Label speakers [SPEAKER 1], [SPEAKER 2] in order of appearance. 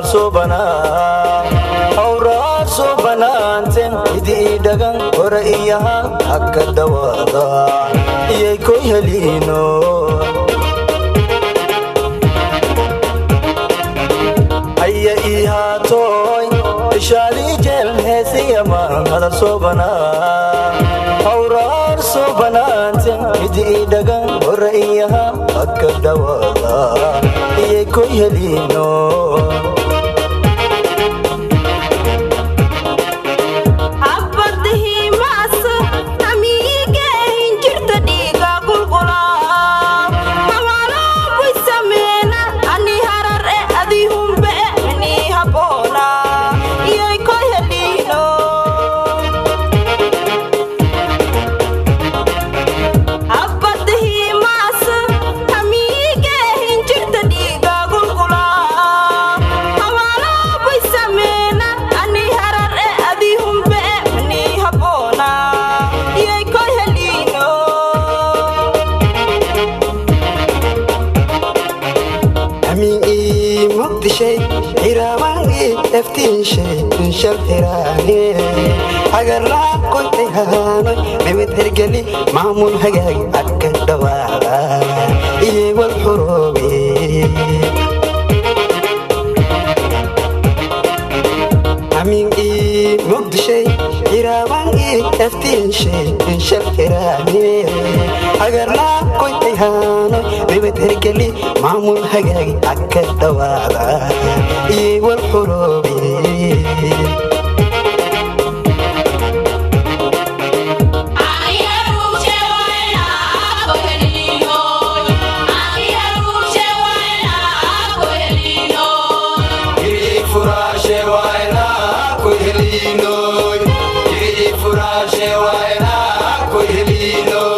[SPEAKER 1] Hadal suubanaa hawraar suubanaanten idii dhagan hore iyaha akka dhawaada iyay koy heliino. Aya ihaatoy ishaali jeel heesiyama hadal suubanaa hawraar suubanaanten idii dhagan hore iyaha akka dhawaada iyay koy heliino.
[SPEAKER 2] Agarraa hergeli maamul hagaag akka dhawaada iyewal xuroobe. Amin ii Muqdishay iraaban ii aftiinshay inshal hiraane agarraa koytay haanoy nabad hergeli maamul hagaag akka dhawaada iyewal xuroobe.
[SPEAKER 1] Furashe waina koy helino.